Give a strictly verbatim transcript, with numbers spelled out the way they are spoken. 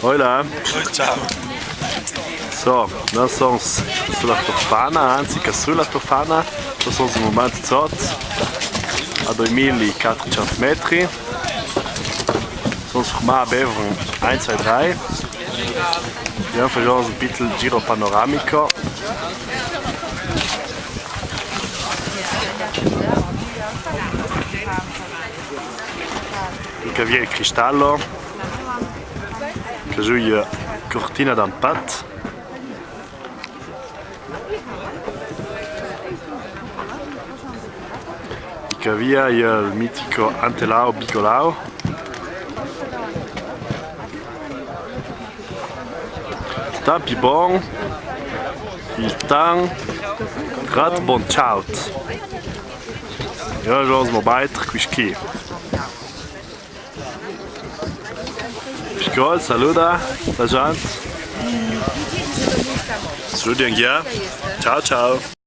Hola. Ciao. So, nô sons su la Tofana, anzi ca su la Tofana, nô sons in momento zot, a doimila e quatrocento metri. Sons fermà a bever un, zwei, drei. Vien, fasons un piccul giro panoramico. Ca via il Cristallo, ca giù la Cortina d'Ampezzo. Ca via il mitico Antelau Bigolau. Sta pi bon il tan rat bon ciaut. E ora sons mo bait quischi. Picol, saluda la gent. Saludi anch'io. Ciao, ciao.